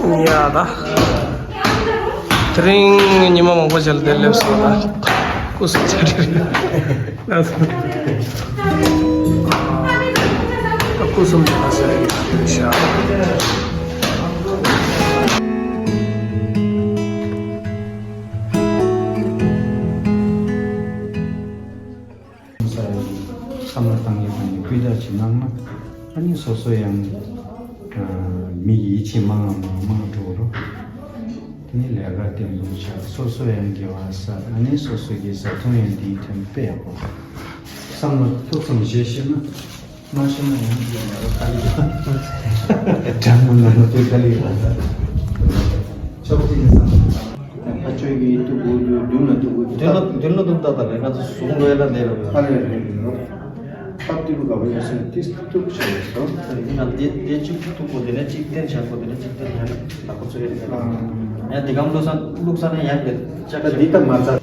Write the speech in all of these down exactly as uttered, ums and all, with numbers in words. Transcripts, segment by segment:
ཡ་ད། དེ་རིང་ཉི་མ་མང་པོ་བྱས་ལ་དེར་སླེབས་སོང་ད། སྐུ་གཟུགས་ཆ་རེ་རེ། ལགས་སོ། སྐུ་གསུམ་དེ་ལ་ཟེར་ཡོད་ཤག་བསམ་བློ་བཏང་ཡས་དང་ཡང་སྤུས་དག་ཅིག་གནང་ན། ཨ་ནི་སོ་སོ་ཡང་མི་ཡིད་ཆེས་མང་ང་མང་མང་འགྲོ་རོགས། དེ་ནི་ལས་ཀ་བརྟན་པོ་ཆགས། སོ་སོ་ཡང་དགེ་བ་བསགས། ཨ་ནི་སོ་སོ་གི་བཟའ་ཚང་ཡང་དེའི་དོན་དཔེ་ཡག་པོ། བསམ་བློ་ཐུགས་བསམ་བཞེས་ཤེས་ན། མ་ཤེས་ན་ཡང་དེ་ལ་དཀའ་ལས་ཡོད། དྲང་མོ་ནང་ལ་དཔེ་དཀའ་ལས་ཡོད། ཆོག་ཅིག་ནས་བསམ། ཕ་ཆོས་ཀྱི་ཐུག་གུ་མདུན་ལ་ཐུག་གུ་མདུན་ལ་མདུན་ལ་ཐུག་ད་ད་རེད། ང་ཚོ་གཟུགས་ལོས་ལ་ལས་རེད། ཨ་རེད་རེད་རེད། ཐབས་ཐིག་གུ་ག་བ་ཡོད་སེ་ཏིས་ཐུག་བྱས་སོ། ང་འདི་འདི་གཅིག་ཐུག་གོ་དེ་ནས་གཅིག་བསྟན་བྱ་གོ་དེ་ནས་གཅིག་བསྟན་བྱ་ལ་ཁོ་ཚོ་ཡོད་རེད། ཡང་འདི་གམ་བླུགས་ས་བླུགས་ས་ནས་ཡང་འདི་ལྕགས་འདི་ལྟ་མ་ཚར།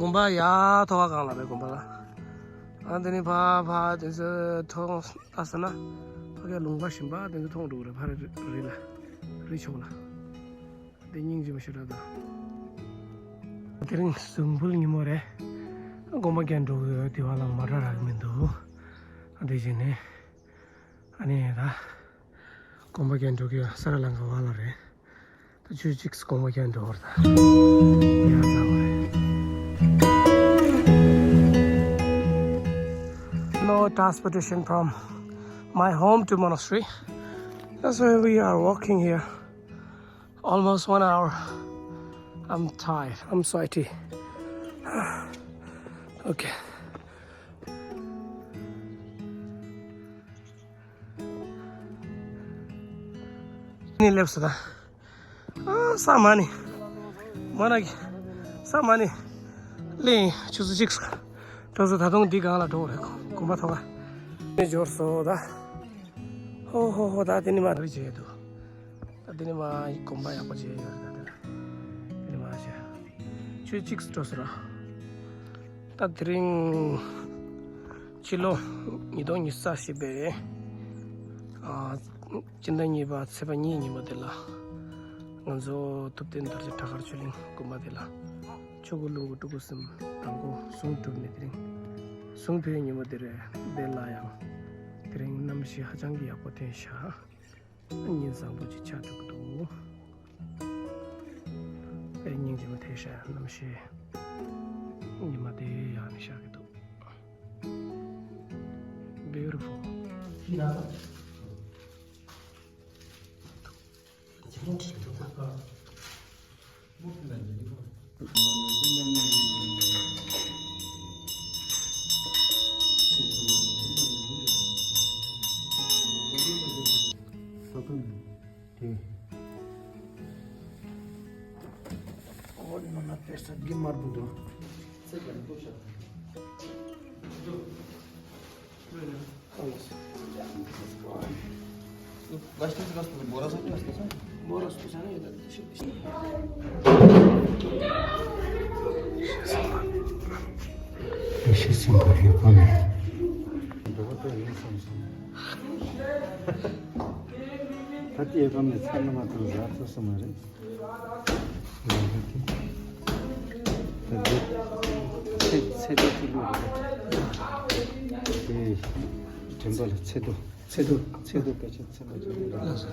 དགོན་པ་ཡར་ཐོག་ཁ་གང་ལ་རེད་དགོན་པ་ལ། ཨ་འདི་ནི་ཕ་ཕ་དེ་ཚོ་མཐོང་ལྟ་ས་ན་ཕ་གའི་ལུང་པ་ཞིམ་པ་དེ་ཚོ་མཐོང་འགྲོ་གི་རེད། ཕ་རི་རི་ལ་རི་ཕྱོགས་ལ། འདི་སྙིང་རྗེ་མོ་ཞེ་དྲག་འདུག་དེ་རིང་གཟུགས་འབུལ་ཉིན་མོ་རེད། དགོན་པ་རྒྱན་འགྲོ་གི་ཡོད། དེ་བ་ལ་མ་འདྲ་རག་གི་མི་འདུག་དེ་བཞིན་ནི་ཨ་ནི་ད་དགོན་པ་རྒྱན་འགྲོ་གི་ཡོད། ས་ར་ལང་ག་བ་ལ་རེད། ད་ཆུ་གཅིག་དགོན་པ་རྒྱན་འགྲོ་བར་ད་ཡར་ལ་བ་རེད། No transportation from my home to monastery. That's why we are walking here. Almost one hour. I'm tired. I'm sweaty. Okay. ནི་སླེབས་སོང་ད། ཨ་ས་མ་ནི། མ་ན་གི་ས་མ་ནི། ལེ་ཆུ་ཚོད་གཅིག་འགྲོ་ཚོད། ད་དུང་འདི་སྒང་ལ་འགྲོ་རེད། དགོན་པ་ཐོག་ཁ་ནས་འབྱོར་སོང་ད། ཧོ་ཧོ་ཧོ། ད་དེ་ནི་མ་རེད་བྱས་འདུག་ད་དེ་ནི་མ་གོམ་པ་ཡག་པོ་བྱས་ཡོད་རེད། ད་དེ་ལ་དེ་ནི་མ་བྱས། ཆུ་གཅིག་འགྲོ་སོང་ར། ད་དེ་རིང་ཕྱི་ལོ་ཉིས་སྟོང་ཉི་ཤུ་རྩ་བཞི་པའི་ཨ་སྤྱི་ཟླ་གཉིས་པ་ཚེས་པ་གཉིས་ཉིན་མོ་དེ་ལ། ང་ཚོ་ཐུབ་བསྟན་དར་རྒྱས་བྲག་དཀར་ཆོས་གླིང་དགོན་པ་དེ་ལ་ཆོས་སྐུ་ལྷུན་པོ་སྤྲུལ་སྐུ་གསུམ་དང་པོ་གསུང་གྲུབ་ནས། དེ་རིང་གསུང་ཕུལ་ཉིན་མོ་དེ་རེད། དེ་ལ་ཡང་དེ་རིང་གནམ་གཤིས་ཧ་ཅང་གི་ཡག་པོ་ཐོན་ཤག་ཉིན་བཟང་པོ་ཅིག་ཆགས་འགྲོ་གི་འདུག་དཔེ་སྙིང་རྗེ་མོ་ཐེབས་ཤག་གནམ་གཤིས་ཉི་མ་དེ་ཡག་ནས་ཤར་གི་འདུག Beautiful. ད་ལྟའི་ཡོད་པ་མེད་ཚར་ན་མ་གཏོགས་བཟའ་ཐུབ་ས་མ་རེད། ད་འདི་ཚེ་ཚེ་ཏོ་གཅིག་པོ་རེད། དེ་དྲན་པ་ལ་ཚེ་ཏོ། ཚེ་སྟོད་ཚེ་སྟོད་སྐད་ཆ་ཚན་པ་ཅན་ལགས་སོ།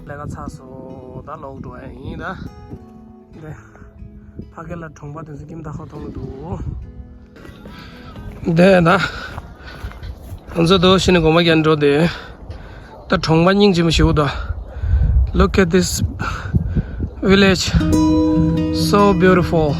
ལས་ཀ་ཚར་སོང་། ད་ལོག་འགྲོ་ཡ་ཡིན་ད། འདི་ཕ་གི་ལ་གྲོང་པ་དེ་ཚོ་ཀིམ་ད་ཁོ་མཐོང་གི་འདུག་འདི་ན་ང་ཚོ་དོ་ཤི་ནི་གོ་མ་རྒྱན་འགྲོ་དེ། ད་གྲོང་པ་སྙིང་རྗེ་མོ་ཞིག་འདུག Look at this village, so beautiful.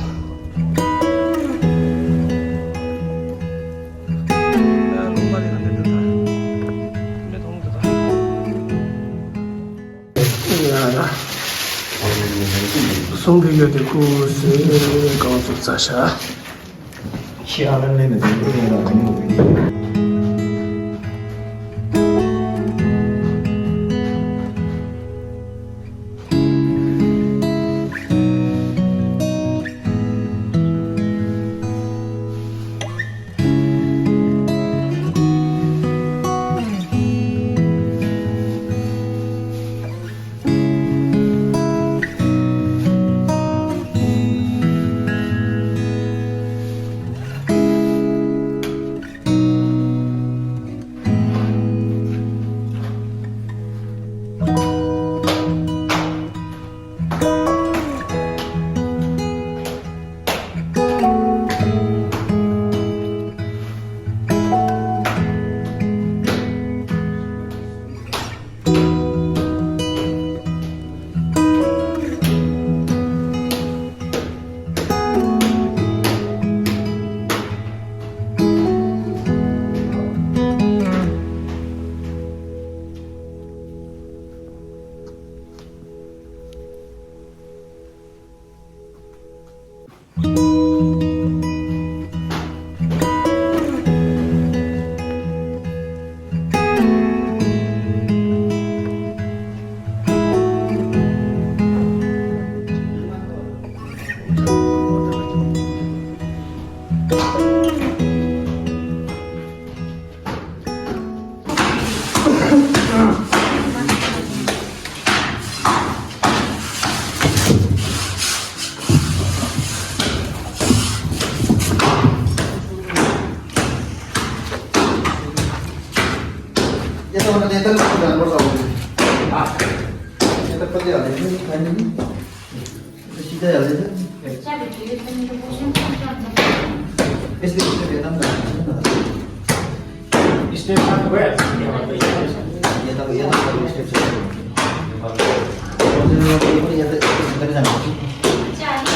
གསུང་གི་ཡོད་དེ་ཁུ་སེ་གང་ཚུགས་ཚ་ཤ། ཁྱི་ཨ་ལན་ལེན་ནས་དེ་འདྲ་ཡིན་ན་དེ་མོ་དེ།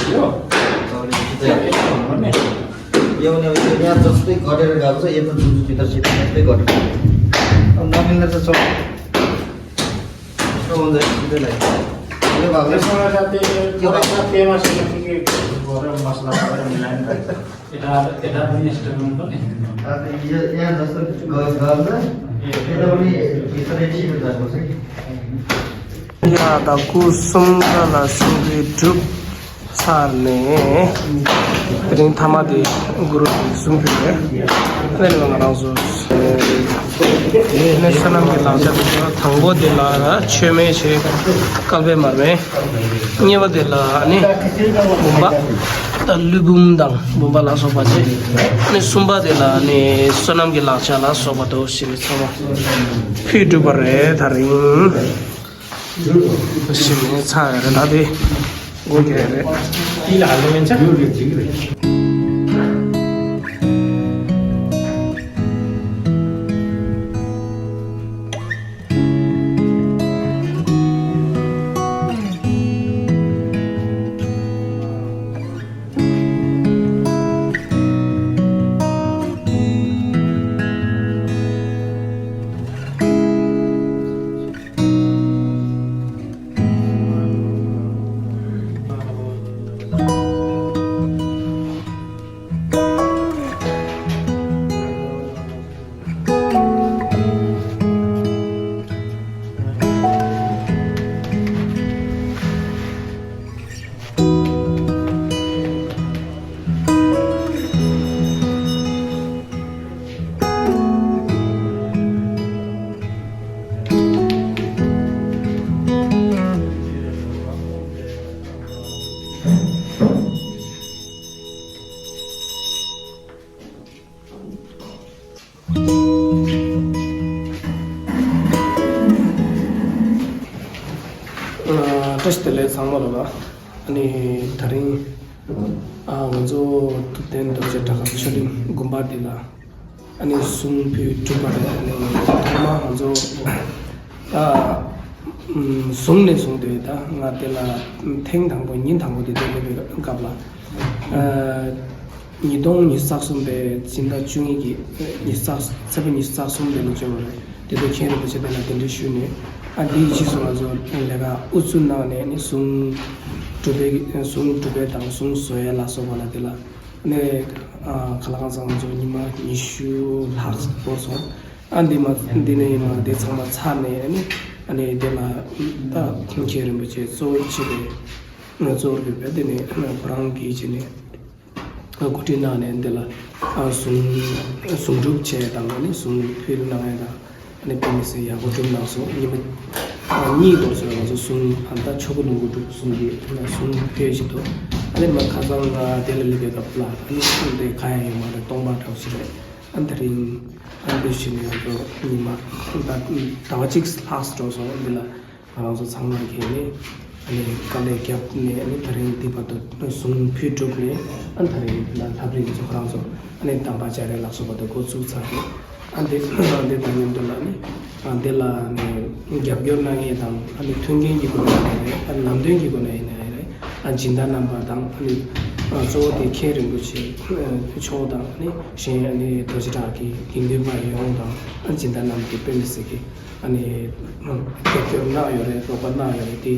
यो। यो भने अब यो यहाँ जस्तै गरेर गएको छ, यो पनि जुन चाहिँ भित्र छिर्ने जस्तै गरेर। अब नमिल्ने त छ। यस्तो हुन्छ, सिधै लाग्यो। यो भागले यसमा चाहिँ यो भाग। तेलमा सेकेन्ड के गरेर मसला हालेर मिलाएर राख्छ। यता, यता पनि यस्तो गर्नुपर्ने। अब यो यहाँ जस्तो ग-, गर्दा यता पनि भित्रै छिटो जानुपर्छ कि। ཡ་ད་སྐུ་གསུམ་ཀ་ལ་གསུང་གི་གྲུབ་ཚར་ནས། དེ་རིང་མཐའ་མ་དེ་གུ་རུ་གསུང་གི་རེད། དེ་ནས་ང་རང་ཚོ་དེ་ནས་བསོད་ནམས་ཀྱི་ལག་ཆ་དེ་ཚོ། དང་པོ་དེ་ལ་མཆོད་མེ་བྱས། བསྐལ་པའི་མར་མེ། གཉིས་པ་དེ་ལ་ནི་བུམ་པ་དང་ཀླུ་འབུམ་དང་བུམ་པ་ལ་སོགས་པ་བྱས། ནི་གསུམ་པ་དེ་ལ་ནི་བསོད་ནམས་ཀྱི་ལག་ཆ་ལ་སོགས་པ་དེ་ཚོ་ཞིག་ཚང་མ་ཕུལ་གྲུབ་པ་རེད། ད་རིང་ཞིག་ནས་ཚར་རེད། ད་དེ་དགོས་ཀྱི་རེད། དེ་ལ་ལོ་ཡན་ཆ་ཡོད་རེད། འགྲིག་རེད། ཚང་མ་ལ་ལ། ཨ་ནི་ད་རིང་ཨ་ང་ཚོ་ཐུབ་བསྟན་རྡོ་རྗེ་གྲགས་པ་ཆོས་གླིང་དགོན་པ་འདི་ལ་ཨ་ནི་གསུང་ཕུལ་གྲུབ་པ་རེད། ཨ་ནི་ཐོག་མ་ང་ཚོ་ད་ཨམ་བཟུང་ནས་བཟུང་སྟེ་ད་ང་དེ་ལ་ཐེངས་དང་པོ་ཉིན་དང་པོ་དེ་འདྲ་སླེབས་པའི་སྐབས་ལ་ཨ་ཉིས་སྟོང་ཉི་ཤུ་རྩ་གསུམ་པའི་ཕྱི་ཟླ་བཅུ་གཉིས་ཀྱི་ཉི་ཤུ་རྩ་ཚེས་པ་ཉི་ཤུ་རྩ་གསུམ་དེ་ལ་བྱུང་བ་རེད། དེ་དུས་མཁན་རིན་པོ་ཆེ་དེ་ལ་གདན་འདྲེན་ཞུས་ནས་ཨ་འདིའི་རྗེས་སུ་ང་ཚོ་ལས་ཀ་དབུ་འཛུགས་གནང་ནས་ནི་གསུང་སྒྲུབ་པའི་གསུང་སྒྲུབ་པའི་དང་གསུང་བཟོ་ཡས་ལ་སོགས་པ་ལ་དེ་ལ་ནི་ཨ་ཁ་ལག་ཁང་ཚང་ང་ཚོ་ཉི་མ་ཉི་ཤུ་ལྷག་འགོར་སོང་། ཨ་འདི་མ་འདི་ནས་མ་དེ་ཚང་མ་ཚར་ནས་ནི་ཨ་ནི་དེ་ལ་ད་མཁན་རིན་པོ་ཆེ་གཙོ་བོ་བྱས་ཏེ་གཙོ་བོར་གྱུར་པའི་དེ་ནས་ཁོ་རང་གིས་བྱས་ནས། གོ་སྒྲིག་གནང་ནས་འདི་ལ་ཨ་གསུང་གསུང་སྒྲུབ་བྱས་དང་ནི་གསུང་ཕུལ་གནང་ཡས་དང་ཨ་ནི་དཔེ་མི་སྲིད་ཡག་པོ་སྒྲུབ་གནང་སོང་། ཉི་མ་ཨ་གཉིས་འགོར་སོང་། ང་ཚོ་གསུང་ཨ་ད་ཆོ་ག་ལུང་དུ་སྒྲུབ་གསུང་གི་ཨ་གསུང་ཕུལ་བཞིན་དུ་ཨ་ནི་མ་ཁ་སང་ང་དེ་ལ་སླེབས་པའི་སྐབས་ལ་ཨ་ནི་གསུང་དེ་ག་ཡང་ཡོད་མ་རེད། སྟོང་པ་འདྲ་བོ་ཞིག་རེད། ཨ་ད་རིང་ཨ་འདི་བཞིན་ང་ཚོ་ཉི་མ་ཨ་ད་ཟླ་བ་གཅིག་ལྷག་འགྲོ་སོང་། འདི་ལ། ང་རང་ཚོ་ཚང་མ་གིས་ནི་ཨ་ནི་དཀའ་ལས་བརྒྱབ་ནས་ཨ་ནི་ད་རིང་འདི་བར་དུ་གསུང་ཕུལ་གྲུབ་ནས་ཨ་ནི་ད་རིང་ལ་ལྷ་པ་རིན་ཚོགས་ཁོ་རང་ཚོ་ཨ་ནི་དམ་པ་སྦྱར་ཡས་ལ་སོགས་པ་དེ་འགོ་བཙུགས་ཚར་རེད། ཨ་འདི་འདི་དང་མཉམ་དུ་ལ་ནི་ཨ་འདི་ལ་ནི་རྒྱབ་སྐྱོར་གནང་མཁན་དང་ཨ་ནི་མཐུན་རྐྱེན་གྱི་སྒོ་ནས་ཡིན་ནའི་རེད། ཨ་ནི་ལམ་སྟོན་གྱི་སྒོ་ནས་ཡིན་ནའི་རེད། ཨ་སྦྱིན་བདག་རྣམ་པ་དང་ཨ་ནི་ཨ་གཙོ་བོ་དེ་མཁན་རིན་པོ་ཆེ་མཆོག་དང་ཨ་ནི་གཞན་ཨ་ནི་རྡོ་རྗེ་གྲགས་ཀྱི་དགེ་འདུན་པ་ཡོངས་དང་ཨ་སྦྱིན་བདག་རྣམས་ཀྱི་དཔེ་མི་སྲིད་ཀྱི། ཨ་ནི་རྒྱབ་སྐྱོར་གནང་ཡོད་རེད། རོགས་པ་གནང་ཡོད་རེད། དེ་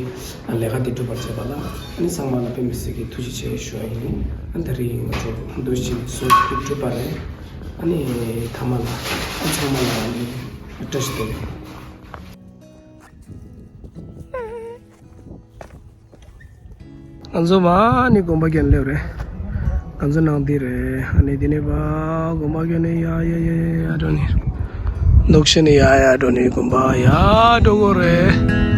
ལས་ཀ་དེ་འགྲུབ་པར་བྱས་པ་ལ་ཨ་ནི་ཚང་མ་ལ་དཔེ་མི་སྲིད་ཀྱི་ཐུགས་རྗེ་ཆེ་ཞུ་བ་ཡིན། ཨ་ད་རིང་ང་ཚོ་འདུ་ཞིང་གསུང་གྲུབ་པ་རེད། ཨ་ནི་ཐ་མ་ལ་ཨ་ཚང་མ་ལ་ཨ་ནི་བཀྲ་ཤིས་བདེ་ལེགས། ང་ཚོ་མ་ནི་དགོན་པ་གྱོན་སླེབས་རེད། ང་ཚོ་ནང་འདི་རེད། ཨ་ནི་འདི་ནས་ཕར་དགོན་པ་གྱོན་ནས་ཡ་ཡ་ཡ་ཡ་འགྲོ་ནི། འདུག་ཤེས་ནས་ཡ་ཡ་འགྲོ་ནི། དགོན་པ་ཡ་འགྲོ་དགོས་རེད།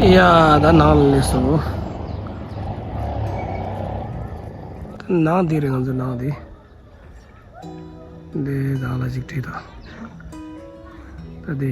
ཡ་ད་ནང་ལ་སླེབས་སོང་། ད་ནང་འདི་རེད། ང་ཚོ་ནང་འདི། འདི་ནང་ལ་ཅིག་བྲིས་དང་། ད་འདི།